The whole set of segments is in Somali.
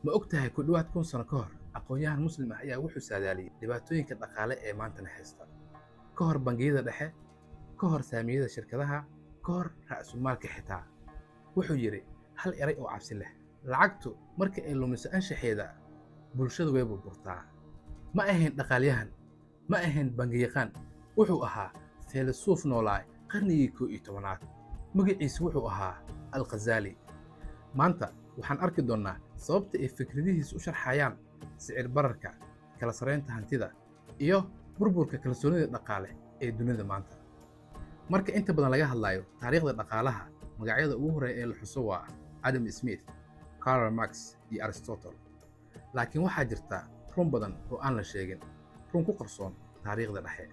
Ma og tahay, ku dhowaad 1000 sano ka hor, aqoon-yahan Muslim ah ayaa wuxuu saadaaliyey dhibaatooyinka dhaqaale ee maantana haysta? Ka hor bangiyada dhexe, ka hor saamiyada shirkadaha, ka hor ra'sumaalka xitaa, wuxuu yidhi hal eray oo cabsi leh: lacagtu marka ay lumiso anshaxeeda, bulshadu way burburtaa. Ma ahayn dhaqaalyahan, ma ahayn bangiyaqaan, wuxuu ahaa feelisuuf noolaa qarnigii 11aad. Magaciisu wuxuu ahaa Alkhazaali. Maanta waxaan arki doonnaa sababta ay fikradihiisu u sharxayaan sicir bararka, kala sarraynta hantida iyo burburka kalsoonida dhaqaale ee dunida maanta. Marka inta badan laga hadlayo taariikhda dhaqaalaha, magacyada ugu horreeya ee la xuso waa Adam Smith, Karl Marx iyo Aristotle. Laakiin waxaa jirta run badan oo aan la sheegin, run ku qarsoon taariikhda dhexe.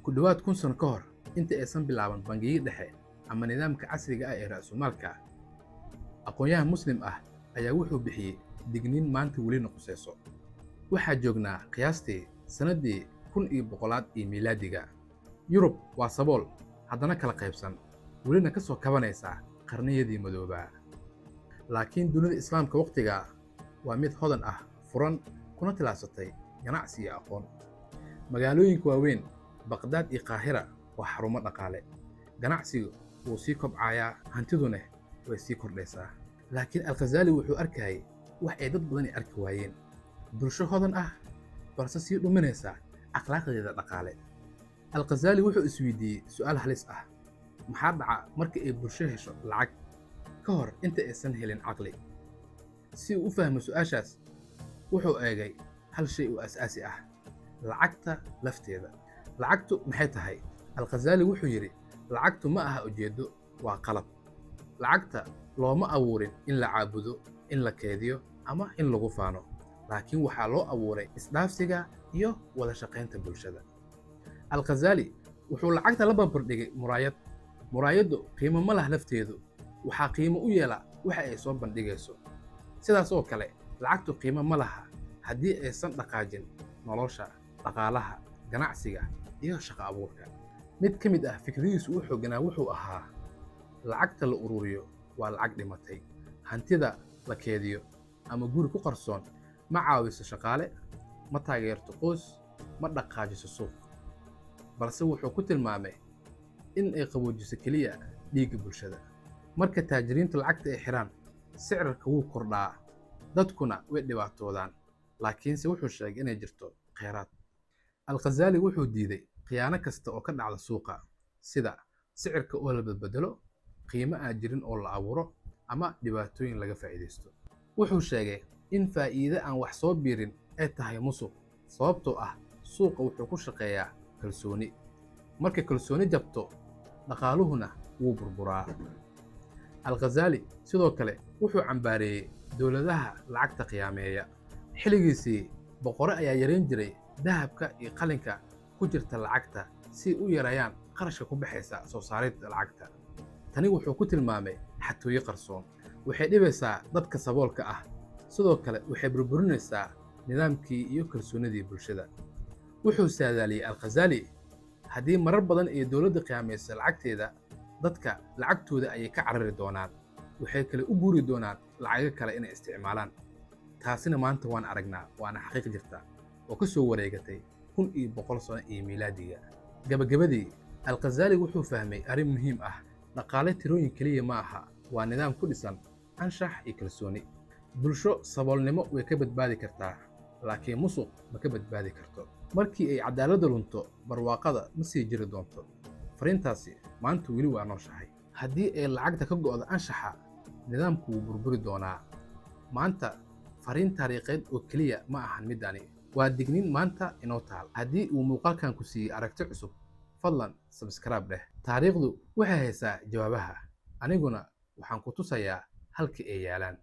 Ku dhowaad 1000 sano ka hor, inta aysan bilaaban bangiyo dhexe ama nidaamka casriga ah ee ra'sumaalka, aqoon-yahan Muslim ah ayaa wuxuu bixiyey digniin maanta welina qusayso. Waxaa joognaa qiyaastii sannaddii 1100aad iyo miilaadiga. Yurub waa sabool, haddana kala qaybsan, welina ka soo kabanaysa qarniyadii madoobaa. Laakiin dunida Islaamka wakhtigaa waa mid hodan ah, furan, kuna tilaabsatay ganacsi iyo aqoon. Magaalooyinka waaweyn, Baqdaad iyo Qaahira, waa xarumo dhaqaale. Ganacsigu wuu sii kobcayaa, hantiduna way sii kordhaysaa. Laakiin Alkhazaali wuxuu arkayay wax ay dad badani arki waayeen: bulsho hodan ah balse sii dhuminaysa akhlaaqdeeda dhaqaale. Alkhazaali wuxuu isweydiiyey su'aal halis ah: maxaa dhaca marka ay bulsho hesho lacag ka hor inta aysan helin caqli? Si uu u fahmo su'aashaas, wuxuu eegay hal shay oo asaasi ah: lacagta lafteeda. Lacagtu maxay tahay? Alkhazaali wuxuu yidhi: lacagtu ma aha ujeeddo, waa qalab. Lacagta looma abuurin in la caabudo, in la keydiyo ama in lagu faano, laakiin waxaa loo abuuray isdhaafsiga iyo wada shaqaynta bulshada. Alkhazaali wuxuu lacagta la barbardhigay muraayad. Muraayaddu qiimo ma lah lafteedu, waxaa qiimo u yeela waxa ay soo bandhigayso. Sidaas oo kale, lacagtu qiimo ma laha haddii aysan dhaqaajin nolosha, dhaqaalaha, ganacsiga iyo shaqo abuurka. Mid ka mid ah fikradihiisu u xoogganaa wuxuu ahaa: lacagta la ururiyo waa lacag dhimatay. Hantida la keydiyo ama guri ku qarsoon ma caawiso shaqaale, ma taageerto qoys, ma dhaqaajiso suuq, balse wuxuu ku tilmaamay in ay qaboojiso keliya dhiigga bulshada. Marka taajiriintu lacagta ay xiraan, sicirka wuu kordhaa, dadkuna way dhibaatoodaan. Laakiinse wuxuu sheegay inay jirto kheyraad. Alkhazaali wuxuu diiday khiyaano kasta oo ka dhacda suuqa, sida sicirka oo la badbedelo, qiimo aan jirin oo la abuuro, ama dhibaatooyin laga faa'iidaysto. Wuxuu sheegay in faa'iide aan wax soo biirin ay tahay musuq, sababtoo ah suuqa wuxuu ku shaqeeyaa kalsooni. Marka kalsooni jabto, dhaqaaluhuna wuu burburaa. Alkhazaali sidoo kale wuxuu cambaareeyey dowladaha lacagta khiyaameeya. Xilligiisii, boqorro ayaa yareyn jiray dahabka iyo qalinka ku jirta lacagta si ay u yareeyaan qarashka ku baxaysa soo saaridda lacagta. Tani wuxuu ku tilmaamay xatooyo qarsoon. Waxay dhibaysaa dadka saboolka ah, sidoo kale waxay burburinaysaa nidaamkii iyo kalsoonidii bulshada. Wuxuu saadaaliyey Alkhazaali: haddii marar badan ay dowladda khiyaamayso lacagteeda, dadka lacagtooda ayay ka carari doonaan, waxay kale u guuri doonaan lacago kale inay isticmaalaan. Taasina maanta waan aragnaa, waana xaqiiq jirta oo ka soo wareegatay 1100 sano iyo miilaadiga. Gabagabadii, Alkhazaali wuxuu fahmay arrin muhiim ah: dhaqaale tirooyin keliya ma aha, waa nidaam ku dhisan anshax iyo kalsooni. Bulsho saboolnimo way ka badbaadi kartaa, laakiin musuq ma ka badbaadi karto. Markii ay cadaaladda lunto, barwaaqada ma sii jiri doonto. Fariintaasi maanta weli waa nooshahay. Haddii ay lacagta ka go'do anshaxa, nidaamku wuu burburi doonaa. Maanta fariin taariikheed oo keliya ma ahan middani, waa digniin maanta inoo taal. Haddii uu muuqaalkan ku siiyey aragti cusub, fadlan subscribe dheh. Taariikhdu waxay haysaa jawaabaha, aniguna waxaan ku tusayaa halka ay yaalaan.